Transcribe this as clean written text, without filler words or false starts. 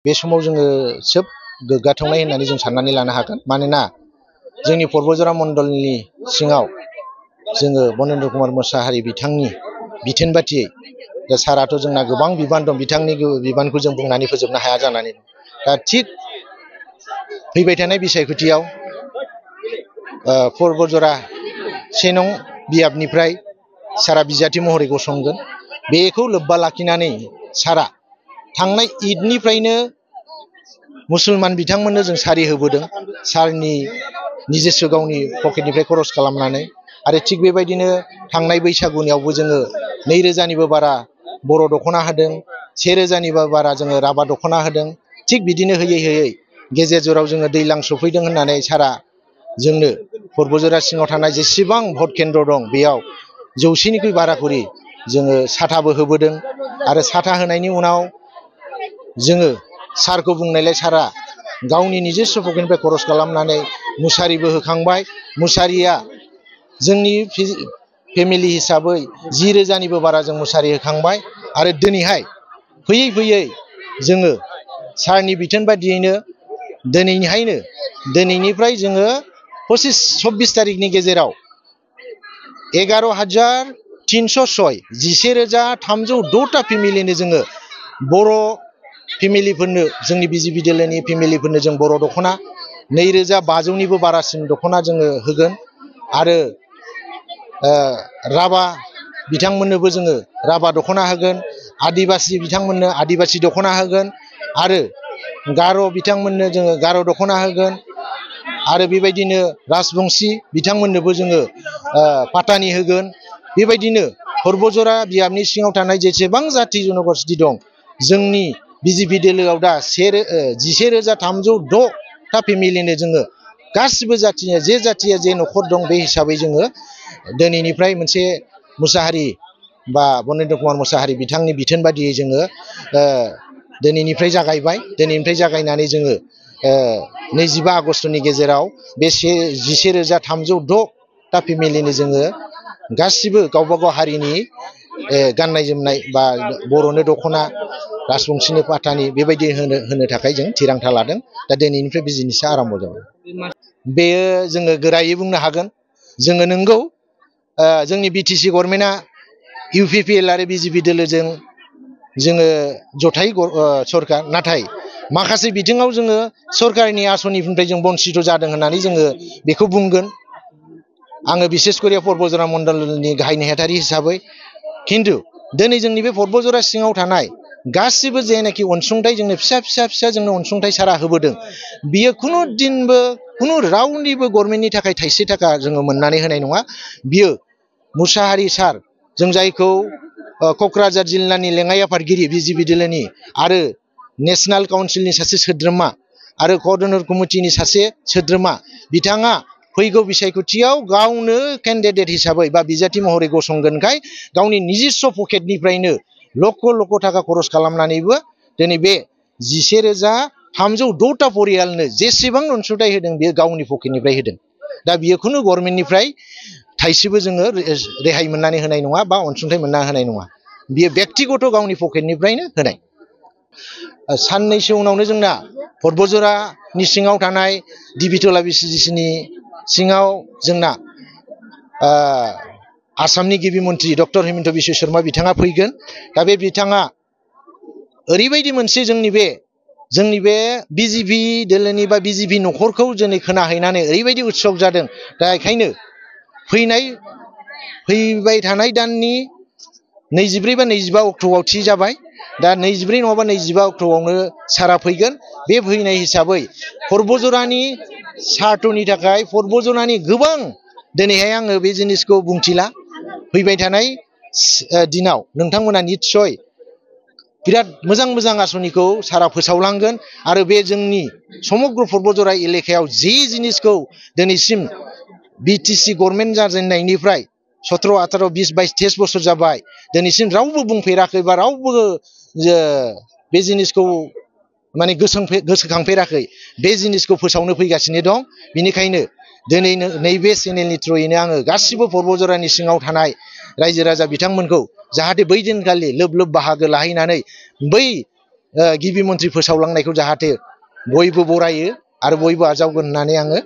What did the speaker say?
बे समाव जोङो सोब गोग्गाथावनाय होननानै जों साननानै लानो हागोन। मानोना जोंनि पर्बतझरा मण्डलनि सिङाव जोङो बनेन्द्र कुमार मोसाहारि बिथांनि बिथोन बादियै दा साराथ' जोंना गोबां बिबान दं, बिथांनि बिबानखौ जों बुंनानै फोजोबनो हाया जानानै दं। दा थिग फैबाय थानाय बिसायख'थियाव पर्बतझरा 1 नं बियाबनिफ्राय सारा बिजाथि महरै गसंगोन। बेखौ लोब्बा लाखिनानै सारा थांनाय ईदनिफ्रायनो मुसलमान बिथांमोननो जों सारि होबोदों, सारनि निजेस्व गावनि पकेटनिफ्राय खरस खालामनानै। आरो थिग बेबायदिनो थांनाय बैसागुनियावबो जोङो 2000निबो बारा बर' दख'ना होदों, 1000निबो बारा जोङो राभा दख'ना होदों। थिग बिदिनो होयै होयै गेजेर जराव जोङो दैज्लां सफैदों होननानै सारा जोंनो पर्बतझरा सिङाव थानाय जेसेबां भट केन्द्र दं बेयाव 100निख्रुइ बारा करि जोङो साथाबो होबोदों। आरो साथा होनायनि उनाव जोङो सारखौ बुंनायलाय सारा गावनि निजेस्व पकेटनिफ्राय खरस खालामनानै मुसारिबो होखांबाय। मुसारिया जोंनि फेमिलि हिसाबै 10,000निबो बारा जों मुसारि होखांबाय। आरो दिनैहाय फैयै फैयै जोङो सारनि बिथोन बादियैनो दिनैनिफ्राय जोङो 25-26 तारिखनि गेजेराव 11,306 11,306टा फेमिलिनो जोङो बर' फेमिलिफोरनो, जोंनि बिजेपि दोलोनि फेमिलिफोरनो जों बर' दख'ना 2,500निबो बारासिन दख'ना जोङो होगोन। आरो राभा बिथांमोननोबो जोङो राभा दख'ना होगोन, आदिबासि बिथांमोननो आदिबासि दख'ना होगोन, आरो गार' बिथांमोननो जोङो गार' दख'ना होगोन। आरो बेबायदिनो राजबंसि बिथांमोननोबो जोङो पातानि होगोन। बेबायदिनो पर्बतझरा बियाबनि सिङाव थानाय जेसेबां जाथि जन'गस्ति दं, जोंनि बिजेपि दोलोआव दा 11,306टा फेमिलिनो जोङो गासिबो जाथिया जे न'खर दं बे हिसाबै जोङो दिनैनिफ्राय मोनसे मोसाहारि बा बनेन्द्र कुमार मोसाहारि बिथांनि बिथोन बादियै जोङो दिनैनिफ्राय जागायबाय। दिनैनिफ्राय जागायनानै जोङो 25 आगस्तनि गेजेराव बे 11,306टा फेमिलिनो जोङो गासिबो गावबा गाव हारिनि गाननाय जोमनाय बा बर'नो दख'ना, राजबंसिनो पातानि बेबायदि होनो थाखाय जों थिरांथा लादों। दा दिनैनिफ्राय बिजिनेसा आराम्भ जाबाय। बेयो जोङो गोरायै बुंनो हागोन, जोङो नंगौ जोंनि बिटिसि गभर्नमेन्टआ UPPL आरो बिजेपि दोलोजों जोङो जथाय सरकार, नाथाय माखासे बिथिङाव जोङो सरकारनि आसनिनिफ्राय जों बन्सित जादों होननानै जोङो बेखौ बुंगोन। आङो बिसेसकरि पर्बतझरा मण्डलनि गाहाय नेहाथारि हिसाबै। खिन्थु दिनै जोंनि बे पर्बतझरा सिङाव थानाय गासिबो जेनाखि अनसुंथाइ जोंनो फिसा जोंनो अनसुंथाइ सारा होबोदों, बियो खुनु दिनबो खुनु रावनिबो गभर्नमेन्टनि थाखाय थाइसे थाखा जोङो मोननानै होनाय नङा। बियो मुसाहारि सार, जों जायखौ क'क्राझार जिल्लानि लेङाइ आफादगिरि बिजेपि दोलोनि आरो नेशनेल काउन्सिलनि सासे सोद्रोमा आरो क'अर्डिनेटर कमिटिनि सासे सोद्रोमा, बिथाङा फैगौ बिसायख'थियाव गावनो केन्डिडेट हिसाबै बा बिजाथि महरै गसंगोनखाय गावनि निजेस्व पकेटनिफ्रायनो लक्ष थाखा खरस खालामनानैबो दिनै बे 11,306टा परियालनो जेसेबां अनसुंथाइ होदों बेयो गावनि पकेटनिफ्राय होदों। दा बियो खुनु गभर्नमेन्टनिफ्राय थाइसेबो जोङो रेहाय मोननानै होनाय नङा बा अनसुंथाइ मोनना होनाय नङा। बियो बेक्तिगत गावनि पकेटनिफ्रायनो होनाय। साननैसो उनावनो जोंना पर्बतझरानि सिङाव थानाय दिबितला बिसिजिसिनि सिङाव जोंना आसामनि गिबि मन्थ्रि डक्टर हिमन्त बिश्व शर्मा बिथाङा फैगोन। दा बे बिथाङा ओरैबायदि मोनसे जोंनि बे बिजेपि दोलोनि बा बिजेपि न'खरखौ जों खोनाहैनानै ओरैबायदि उत्सब जादों। दा बेखायनो फैबाय थानाय दाननि 24 बा 25 अक्ट'आव थि जाबाय। दा 24 नङाबा 25 अक्ट'आवनो सारा फैगोन। बे फैनाय हिसाबै पर्बतझरानि सार्थनि थाखाय पर्बतझरानि गोबां, दिनैहाय आङो बे जिनिसखौ बुंथिला, फैबाय थानाय दिनाव नोंथांमोना निस्सय बिराद मोजां आसनिखौ सारा फोसावलांगोन। आरो बे जोंनि समग्र पर्बतझरा एलेकायाव जे जिनिसखौ दिनैसिम बिटिसि गभर्नमेन्ट जाजेननायनिफ्राय 17, 18, 20, 22, 23 बोसोर जाबाय, दिनैसिम रावबो बुंफेराखै बा रावबो बे जिनिसखौ माने गोसोखांफेराखै, बे जिनिसखौ फोसावनो फैगासिनो दं। बेनिखायनो दिनै नैबे चेनेलनि थ्रुयैनो आङो गासिबो पर्बतझरानि सिङाव थानाय रायजो राजा बिथांमोनखौ जाहाथे बै दिनखालि लोब बाहागो लाहैनानै बै गिबि मन्थ्रि फोसावलांनायखौ जाहाथे बयबो बरायो आरो बयबो आजावगोन होननानै आङो